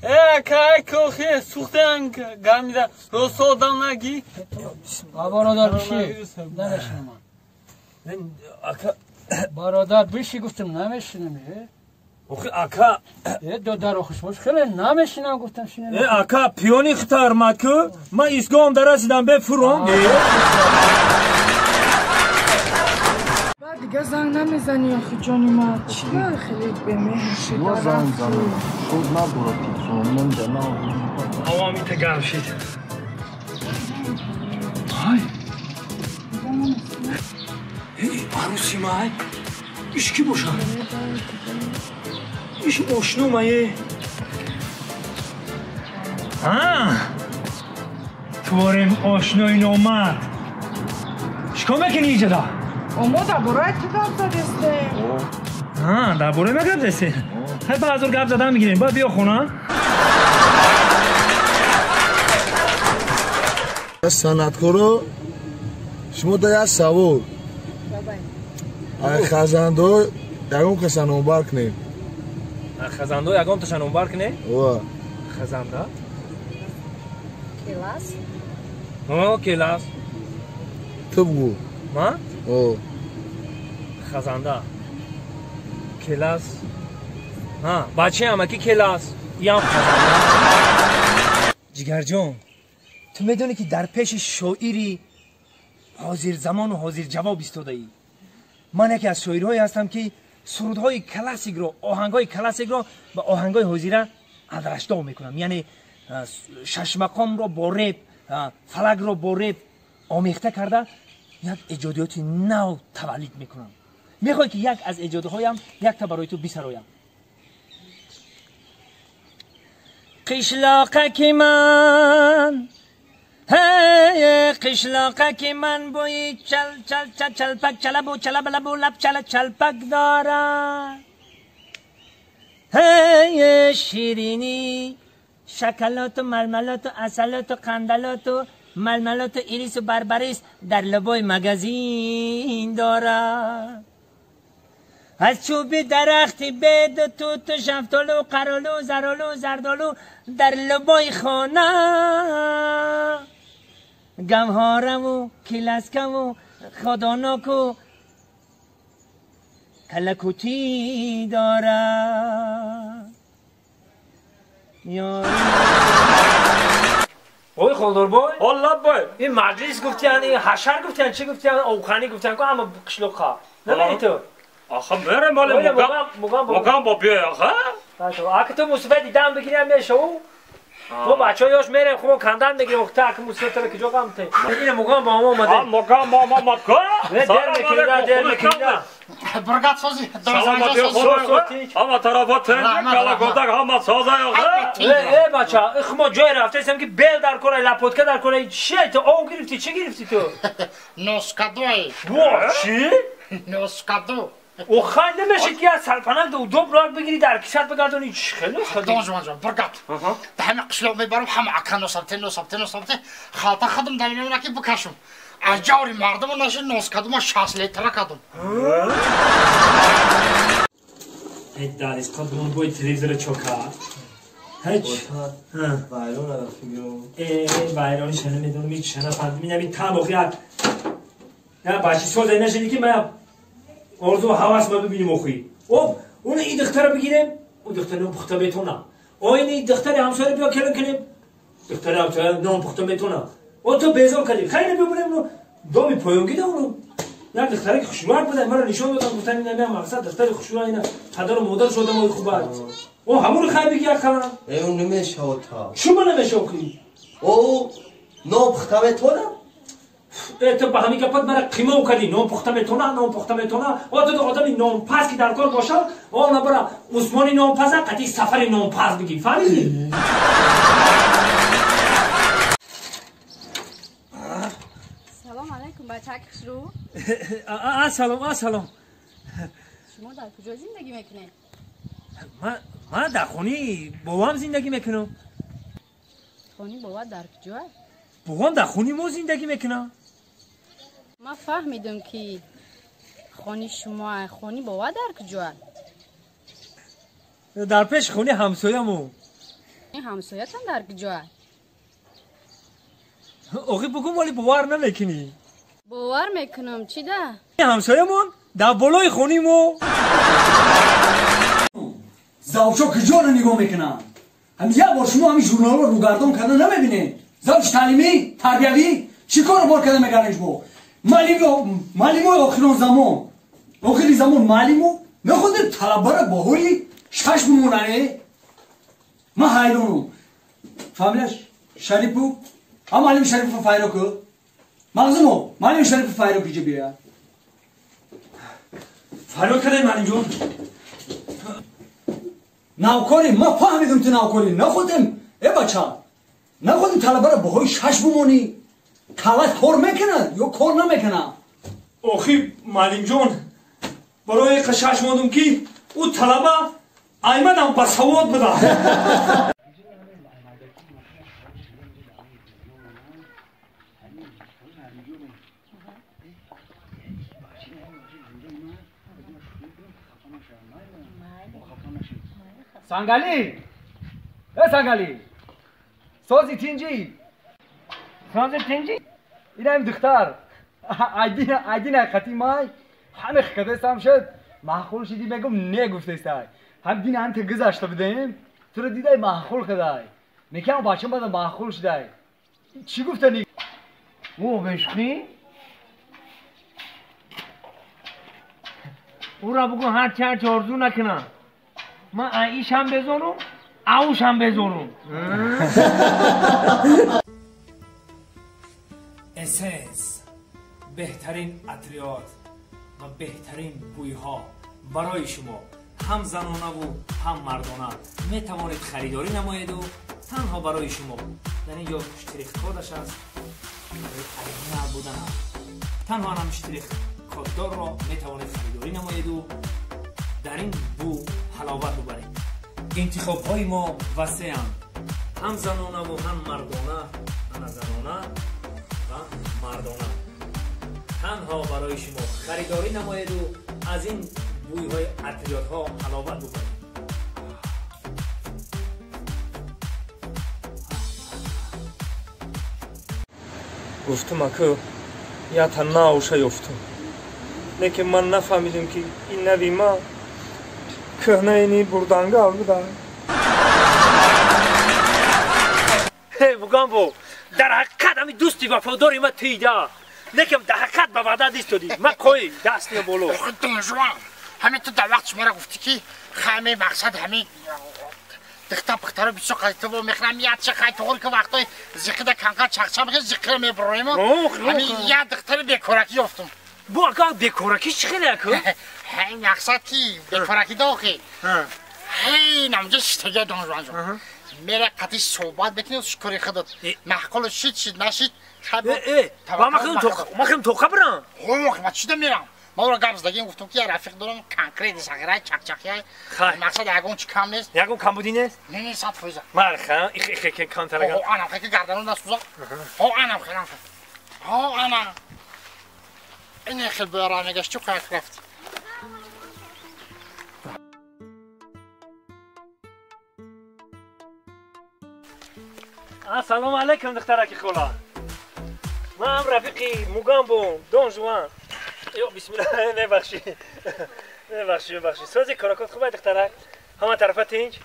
Ака, кохе сухтан гамида рост одам наги. Бародар биши. Намешинам. Ака, бародар биши гуфтам намешинам. Охи ака. Додар охиш бош хеле намешинам гуфтам шинам. Ака, пиони хитар мад ку? Ман истгоҳам дарасидам бе фуром. Дига занг намезани охи ҷони ман. Чӣ хеле бемеҳр шид. Мо занг занам. Шуд надорад телефон монда на. Ҳавоми та гарм шид. Ай. Эй, аруси май. Иш ки бошад? Иш ошно мае. А? Творим ошнои номад. Чикор мекунӣ иҷода? Омо дар бораи ту гап задестем. Дар бораи ма гап задестем? Ҳай баъзор гап задан мегирем, баъд биё хона. Санъаткоро шумо да як савол. Ай хазандо ягон каса номбар кунем. Хазандо ягон таша номбар кунем? Ова. Хазанда? Келас? О, келас. Ту бугу. Ман? О. Хазанда. Келас. Ҳа, бачаи амаки келас. Иам хазанда. Ҷигарҷон, ту медонӣ ки дар пеши шоири ҳозирзамону ҳозирҷавоб истодаӣ. Ман яке аз шоирҳое ҳастам ки сурудҳои классикро, оҳангҳои классикро ба оҳангҳои ҳозира адрашдо мекунам. Яъне шашмақомро бо реп, фалакро бо реп омехта карда як эҷодиёти нав таваллид мекунам. Мехоҳӣ ки як аз эҷодҳоям якта барои ту бисароям? Қишлоқаки ман, қишлоқаки ман бӯи чал чал чал чалпак чалабу чалабалабу лаб чала чалпак дорад. Ширинӣ шоколату мармелату асалату қандалату малмалату ирису барбарис дар лабои магазин дорад. Аз чӯби дарахти беду туту шафтолу қаролу заролу зардолу дар лабои хона гавҳораву киласкаву ходоноку калакутӣ дорад. Ой холдорбой? Оллабой. Ин маҷлис гуфтиян, ин ҳашар гуфтиян, чӣ гуфтиян, овханӣ гуфтиян, ку ҳама қишлоқха. Намери ту? Аха, мерем, вале мугам бо биёй, аха. Ака ту мусофир дидам бигирям мешаву? Мо бачаҳо ёш мерем, хумо кандан мегирем, охта ака мусофир тара куҷо ғам те? Ина мугам бо мо омаде. Мугам бо мо омад ку? Дер мекида, дер мекида. Бургат сози, ҳама тарафа тинҷ, калакотак ҳама соза ёхта. Э бача, хумо ҷое рафтаистам ки бел дар кора, лапотка дар кора, чие ту ов гирифтӣ, чӣ гирифтӣ ту? Носкадой. Во, чӣ? Носкадо. Охай намешид ки аз сарпанак удоб роак бигирӣ дар кисат бигардонӣ, чӣ хеле Донжманҷон, бургат. Да ҳама қишлоқ мебарам, ҳама ака носабте, носабте, носабте, халта хадам дар мемона ки бикашум. Аз ҷаври мардумо наши носкадума 60 литра кадум. Эй дарис, қадмон бой телевизора чока. Ҳеч. Вайрон рафигирам. Э, вайрони шана медонам, ҳеч шана фаҳмидам. Ин ҳамин там охи як. Я бачи соза нашиди ки ман орзу ҳавас ма бибинем охи. Об, уни ин духтара бигирем, у духтара нон пухта метона. О ин духтари ҳамсоя биё келин кунем. Духтари ҳамсоя нон пухта метона. О ту безор кардӣ. Хайр бибинем ну доми поёнгӣ да уну. Як духтаре ки хушрӯяк будан, маро нишон доданд, гуфтанд ин ҳамин мақсад духтари хушрӯя ина падару модараш одамои хубанд. О ҳамонро хайр биги як қалам. Э, он намешавад та. Чума намешавад ки? О, нон пухта метона? Э, ту ба ҳамин гапат мара қимов кардӣ. Нон пухта метона, нон пухта метона. О, ту одами нонпаз ки дар кор бошад, о, набара Усмони нонпаза, қатъи Сафари нонпаз бигӣ. Фаҳмидӣ? Салом алайкум, бачак хушрӯ. Ассалом, ассалом. Шумо дар куҷо зиндагӣ мекунед? Ман дар хонаи бобам зиндагӣ мекунам. Хонаи бобат дар куҷо? Бобам дар хонаи мо зиндагӣ мекунам. Ман фаҳмидам ки хонаи шумо, хонаи бобат дар куҷо? Дар пеши хонаи ҳамсоямон. ҳамсоятон дар куҷоа? Охи бугум вале бовар намекунӣ. Бовар мекунам, чӣ да? Ҳамсоямон дар болои хони мо. Завчо куҷоро нигоҳ мекунанд? Ҳам як бор шумо ҳамин журналро рӯгардон карда намебинед? Завч таълимӣ, тарбиявӣ, чӣ корро бор карда мегардед шумо? Маълимои охирон замон, охири замон маълимо мехоҳед талабара баҳои шаш бимонане? Ман ҳайронам. Фамилияш Шарипов, ҳам маълими Шарипов файро ку? Мағзумо, маълими Шарипов файро ку ҷа бия. Файро кардем маълимҷон. Навкорӣ, ман фаҳмидам ту навкорӣ. Находем, э бача, находем талабара баҳои шаш бимонӣ. Калат кор мекунад ё кор намекунад? Охи маълимҷон, барои шаш мондум ки ӯ талаба аймадам ба савод буда. Сангали! Э Сангали! Сози тинҷӣ! Сози тинҷӣ? Инаим духтар. Айдин ҳақиқати май ҳаме хикадестам шуд. Маъқул шидӣ мегум не гуфтестай. Ҳам дин ҳам гузашта будем. Туро дидай маъқул кадай. Некам бачам бада маъқул шудай. Чӣ гуфтани? О, бешухӣ? Ура бугу ҳарчи ҳарчи орзу накунам. Ман аишам безорум, аушам безорум. Эссенс беҳтарин атриёт ва беҳтарин бӯйҳо барои шумо ҳам занонаву ҳам мардона метавонед харидорӣ намоеду танҳо барои шумо. Дар ин ҷо штрих-кодаш аст барои оригинал будан. Танҳо ҳам штрих-коддорро метавонед харидорӣ намоеду дар ин бӯ ҳаловат бубаред. Интихобҳои мо васеанд, ҳам занонаву ҳам мардона, ана занона ва мардона. Танҳо барои шумо харидорӣ намоеду аз ин бӯйҳои атриётҳо ҳаловат бубаред. Гуфтум аку ята наоша ёфтум, лекин ман нафаҳмидим ки ин нави ма кӯҳнаини бурдангал буда. Бугамбо, дар ҳақиқат ҳами дӯсти вафодори ма тида, лекин дар ҳақиқат ба ваъда дистодӣ. Ма қои даст ё боло. Донжуан, ҳамин ту дар вақт шуморо гуфтӣ ки ҳамин мақсад ҳамин дихта пухтаро бисёр қайтиво мехӯрам, ятша қайтоғур ки вақтои зиқида канқа чақча мехӯрам, зиқира мебуроем. Ҳамин як дихтари бекоракӣ ёфтум. Бу ака бекоракӣ чӣ хеле аку? Ҳай мақсад ки бекоракӣ дохи. Ҳай намҷа шитага донжуанҷон. Мера қати суҳбат мекунӣ шукри худат. Маъқул шид шид нашид. Ма худам тоқа бирам. Ох, ма чида мерам? Ма ӯро гап задагим гуфтам ки як рафиқ дорам конкрет сағирай чақчақияй. Мақсад ягон чи кам нест. Ягон камбудӣ нест? Не, не, 100%. Марха, их их их камтарага. О, анам хеки гарданам насӯза. О, анам хелам. О, анам. Ин хел бара мегашт чӣ қайт рафт. Ассалому алайкум духтараки хола. Ман рафиқи Мугамбо, Дон Жуан. Ё бисмилла, мебахши. Мебахши, мебахши. Сози коракот хуб ай духтарак. Ҳама тарафа тинч.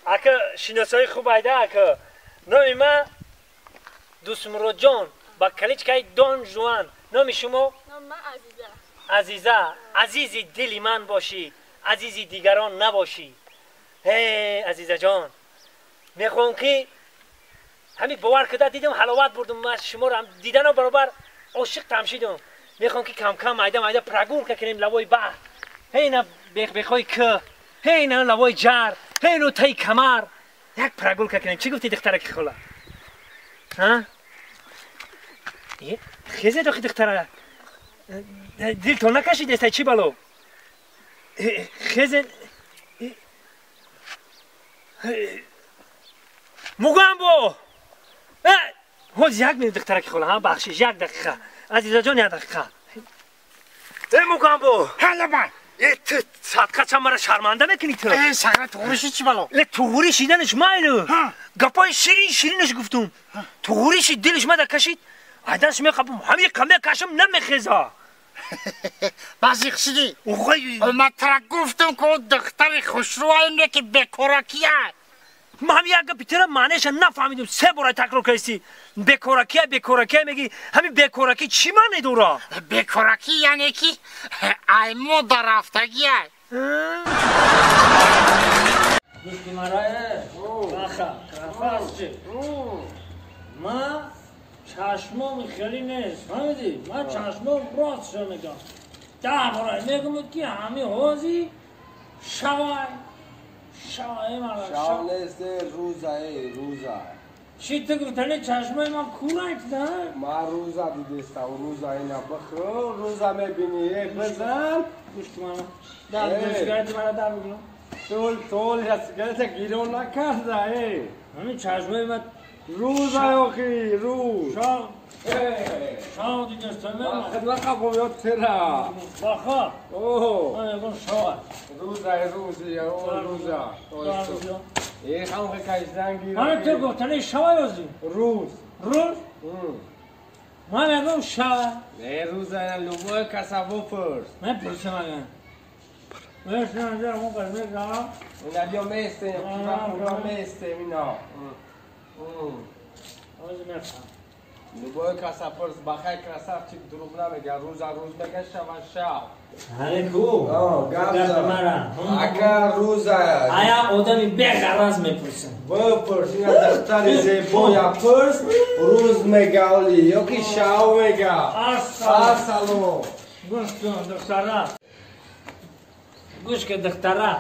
Ака шиносои хуб айда ака. Номи ма Дӯстмуродҷон ба каличкаи Дон Жуан. Номи шумо? Номи ма Азиза. Азиза, азизи дили ман бошӣ, азизи дигарон набошӣ. Э, Азизаҷон, мехоҳам ки ҳамин бовар куда дидам ҳаловат бурдум, ман шуморо диданам баробар ошиқ тамшидум. Мехоҳам ки кам-кам майда майда прогулка кунем лавои баҳр. Ҳейна бехбехҳои кӯҳ, ҳейна лавои ҷар, ҳейну таи камар. Як прогулка кунем. Чӣ гуфтӣ духтараки хола? Ҳа? Хезе дохи духтара. Дилтон накашидестай чӣ бало? Хезе Мугамбо! Ҳоз як минут духтараки хола, ҳа, бахшиш, як дақиқа. Азизаҷон, як дақиқа. Э, Мугамбо! Ҳалаба! Э, садқа ча мара шарманда мекунӣ ту? Э, сагра туғриши чӣ бало? Э, туғри шиданаш майлу. Гапои ширин ширинаш гуфтум. Туғриши дилаш мада кашид. Айдаш меқапум, ҳами қаме кашам намехеза. Баъзи хшидӣ. Ман тара гуфтум ки духтари хушрӯ ине ки бекоракия. Ман ҳами як гапи тира маънеша нафаҳмидум. Се бора такрор кардисти. Бекоракия, бекоракия мегӣ. Ҳами бекоракӣ чӣ маъне дора? Бекоракӣ яъне ки ай мода рафтагия. Гӯшти мара баха, крафасчи. Ма чашмом хеле нест, фаҳмидӣ? Ман чашмом ростша мегам. 10 бора мегум ки ҳами ҳози шавай. Шавай мара. Шав нест, рӯза, рӯза. Чӣ ту гуфтани чашмои ман кӯрак, да? Ман рӯза дидистам, рӯза ина бихӯр, рӯза мебинӣ, бизан. Гӯшти мара. Дар сигарати мара дар бигирам. Тол, тол, сигарета гирон накарда, э. Ҳамин чашмои ман рӯза охи, рӯз. Шав. Шав дидистам. Ман хидмат қабул ёд тира. Баха. О. Ман мегӯм шава. Рӯза, рӯзи, рӯза. Э, ҳам кашдан гир. Ман ту гуфтани шава ёзи? Рӯз. Рӯз? Ман мегӯм шава. Э, рӯза, любой каса бупурс. Ман пурсам агар. Ина биё местем, кива местем ино. Любой каса пурс, бахай красавчик дурӯғ намега, рӯза рӯз мега, шава шав. Ҳареку. Ака рӯза. Ая одами беғараз мепурсам. Бипурс, ина духтари зебоя пурс, рӯз мега оли, ёки шав мега. Ассалом. Гӯш кун, духтара. Гӯш кун, духтара.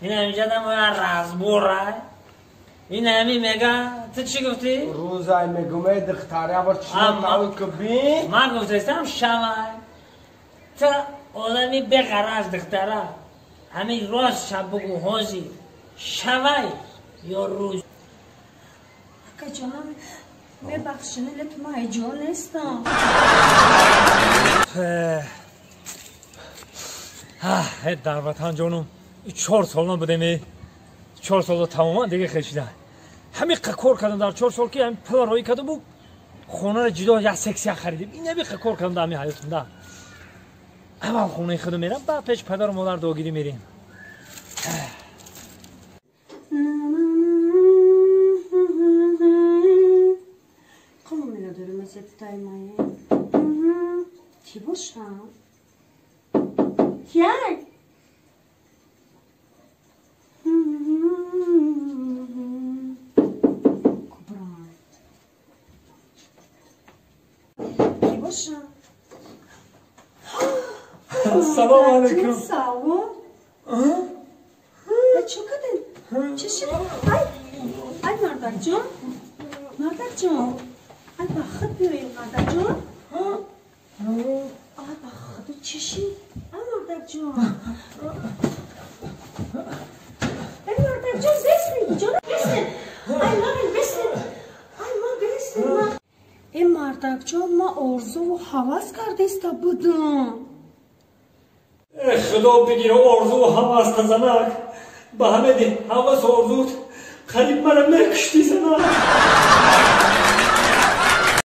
Ин ҳамиҷадам оя разбора. Ин ҳами мега, ту чӣ гуфтӣ? Рӯзай мегумэ духтара бор чӣ тавр ки бин? Ман гуфтастам шавай. Ту одами беғараз духтара. Ҳамин рост шаб бугу ҳози шавай ё рӯз? Ака ҷонам, мебахшин, лекин ман ҳайҷон нестам. Дар ватан ҷонум, 4 сол набудем, 4 соло тамоман дига хешида. Ҳамин кор кардам дар 4 сол ки ҳамин пул роӣ кардам бу хонаро ҷудо як сексия харидем. Ин ҳамин кор кардам дар ҳамин ҳаётимда. Аввал хонаи худо мерам, баъд пеш падару модар дуогирӣ мерем. Қомила дорем аз ибтидои мае. Кӣ бошам? Кияй? Салом алейкум. Салом. Чӣ кардин? Чӣ шуд? Ай, ай мардакҷон. Мардакҷон. Ай ба худ биёед мардакҷон. Ай ба худ чӣ шуд? Ай мардакҷон. Ай мардакҷон бесин, ҷон бесин. Ай ман бесин. Ай ман бесин. Эй мардакҷон, ман орзуву ҳавас кардаиста будам. Худо бигир орзу ҳавас тазанак. Ба ҳамеди ҳавас орзут қариб мара мекушти занак.